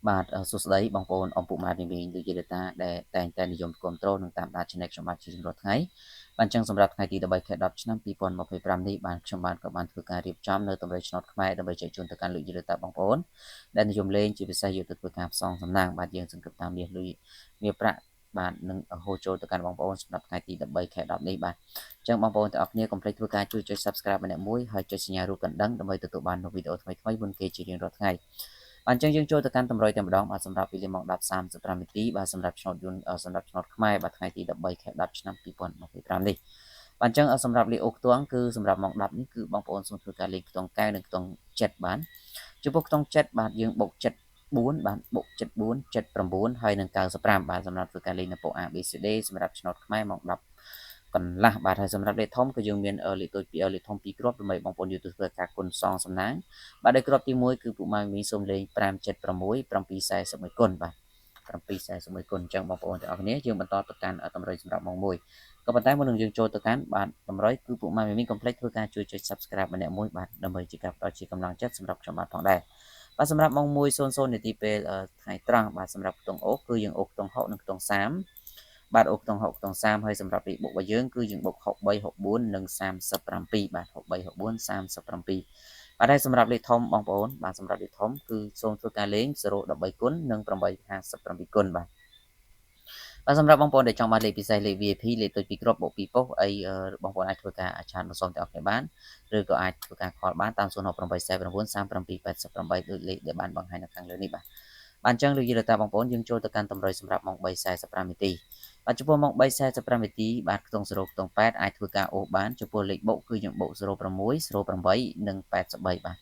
បាទសួស្តីបងប្អូនអំពុកម៉ែមីមីដូចជាតាដែលតែងតែនិយមគ្រប់គ្រងនិងតាមដាន Channel ខ្ញុំបាទជារៀងរាល់ថ្ងៃបាទអញ្ចឹងសម្រាប់ថ្ងៃទី13ខែ10ឆ្នាំ2025នេះបាទខ្ញុំបាទក៏បានធ្វើការរៀបចំនៅតម្រុយឆ្នោតខ្មែរដើម្បីចែកជូនទៅកាន់លោកយាយតាបងប្អូនដែលនិយមលេងជាពិសេសយកទៅធ្វើការផ្សងសំណាងបាទយើងសង្ឃឹមថាមាសលុយមាសប្រាក់បាទនឹងហូរចូលទៅកាន់បងប្អូនសម្រាប់ថ្ងៃទី13ខែ10នេះបាទអញ្ចឹងបងប្អូនទាំងអស់គ្នាកុំភ្លេចធ្វើការជួយចុច Subscribe ម្នាក់មួយហើយចុចសញ្ញារូបកណ្ដឹងដើម្បីទទួលបាននូវវីដេអូថ្មីៗមុនគេជារៀងរាល់ថ្ងៃបាទអញ្ចឹងយើងចូលទៅកាន់តម្រុយតែម្ដងបាទសម្រាប់វេលាម៉ោង10:35នាទីបាទសម្រាប់ឆ្នោតយន្តសម្រាប់ឆ្នោតខ្មែរបាទថ្ងៃទី13ខែ10ឆ្នាំ2025នេះបាទអញ្ចឹងសម្រាប់លេខអូខ្ទង់គឺសម្រាប់ម៉ោង10នេះគឺបងប្អូនសូមធ្វើការលេងខ្ទង់9និងខ្ទង់7បាទចំពោះខ្ទង់7បាទយើងបុក7 4បាទបុក74 79ហើយនិង95បាទសម្រាប់ធ្វើការលេងនៅពោ A B C D សម្រាប់ឆ្នោតខ្មែរម៉ោង10កន្លះបាទហើយសម្រាប់លេខធំគឺយើងមានលេខតូចពីលេខធំ2គ្រាប់ដើម្បីបងប្អូនយកទៅធ្វើការគុណសងសំណាងបាទដោយគ្រាប់ទី1គឺពួកម៉ែមីសូមលេង576 741គុណបាទ741គុណអញ្ចឹងបងប្អូនទាំងអស់គ្នាយើងបន្តទៅកាន់តម្រុយសម្រាប់ម៉ោង1ក៏ប៉ុន្តែមុននឹងយើងចូលទៅកាន់បាទតម្រុយគឺពួកម៉ែមីកុំភ្លេចធ្វើការជួយចុច Subscribe ម្នាក់មួយបាទដើម្បីជាការផ្ដល់ជាកម្លាំងចិត្តសម្រាប់ខ្ញុំបាទផងដែរបាទសម្រាប់ម៉ោង1:00នាទីពេលថ្ងៃត្រង់បាទសម្រាប់ខ្ទង់អូគឺយើងអូខ្ទង់6និងខ្ទង់30បាទអូខ្ទង់6ខ្ទង់30ហើយសម្រាប់លេខបុករបស់យើងគឺយើងបុក63 64និង37បាទ63 64 37បាទហើយសម្រាប់លេខធំបងប្អូនបាទសម្រាប់លេខធំគឺសូមធ្វើការលេង013គុណនិង857គុណបាទបាទសម្រាប់បងប្អូនដែលចង់បានលេខពិសេសលេខ VIP លេខតូច2គ្រាប់បូក2ប៉ុស្តិ៍អីបងប្អូនអាចធ្វើការឆាតមកសុំទាំងអស់គ្នាបានឬក៏អាចធ្វើការ call បានតាម068 9 3788ដូចលេខដែលបានបង្ហាញនៅខាងលើនេះបាទបាទអញ្ចឹងលោកយាយតាបងប្អូនយើងចូលទៅកាន់តម្រុយសម្រាប់ម៉ោង3:45នាទីបាទចំពោះម៉ោង3:45នាទីបាទខ្ទង់0ខ្ទង់8អាចធ្វើការអូសបានចំពោះលេខបុកគឺយើងបុក06 08និង83បាទ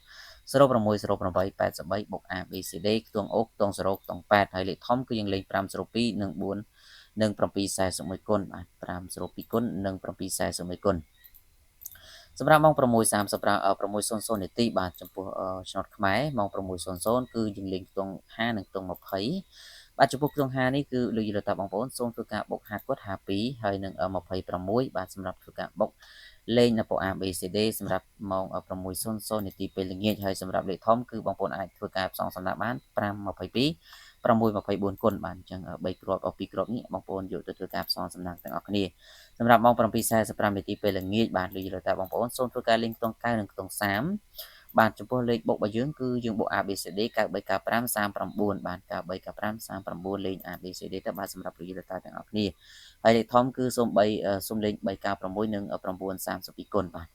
06 08 83បុក A B C D ខ្ទង់អូខ្ទង់0ខ្ទង់8ហើយលេខធំគឺយើងលេង502និង4និង741គុណបាទ502គុណនិង741គុណសម្រាប់ម៉ោង6:35 6:00នាទីបាទចំពោះឆ្នោតខ្មែរម៉ោង6:00គឺយើងលេងខ្ទង់5និងខ្ទង់20បាទចំពោះខ្ទង់5នេះគឺលោកយល់តាបងប្អូនសូមធ្វើការបុក5គាត់52ហើយនិង26បាទសម្រាប់ធ្វើការបុកលេងនៅពោ A B C D សម្រាប់ម៉ោង6:00នាទីពេលល្ងាចហើយសម្រាប់លេខធំគឺបងប្អូនអាចធ្វើការផ្សងសំណាក់បាន522 624គុណបាទអញ្ចឹង3គ្រាប់2គ្រាប់នេះបងប្អូនយកទៅធ្វើការផ្សងសំណាងទាំងអស់គ្នាសម្រាប់ម៉ោង7:45នាទីពេលល្ងាចបាទលោកយល់តាបងប្អូនសូមធ្វើការលេងខ្ទង់9និងខ្ទង់30បាទចំពោះលេខបុករបស់យើងគឺយើងបុក A B C D 9395 39បាទ9395 39លេង A B C D ទៅបាទសម្រាប់លោកយាយតាទាំងអស់គ្នាហើយលេខធំគឺសូម3សូមលេង396និង932គុណបាទ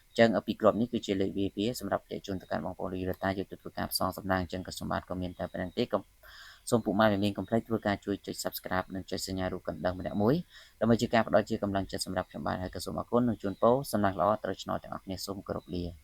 អញ្ចឹងពីគ្រាប់នេះគឺជាលេខ VIP សម្រាប់ប្រជាជនទៅកាន់បងប្អូនលោកយាយតាយកទៅធ្វើការផ្សងសំណាងអញ្ចឹងក៏សូមបាទក៏មានតែប៉ុណ្្នឹងទេកុំសូមពុកម៉ែមានកុំភ្លេចធ្វើការជួយចុច Subscribe និងចុចសញ្ញារូបកណ្ដឹងម្នាក់មួយដើម្បីជាការផ្ដល់ជាកម្លាំងចិត្តសម្រាប់ខ្ញុំបាទហើយក៏សូមអរគុណនិងជូនពរសំណាងល្អត្រូវឆ្នោតទាំងអស់គ្នាសូមគោរពលា។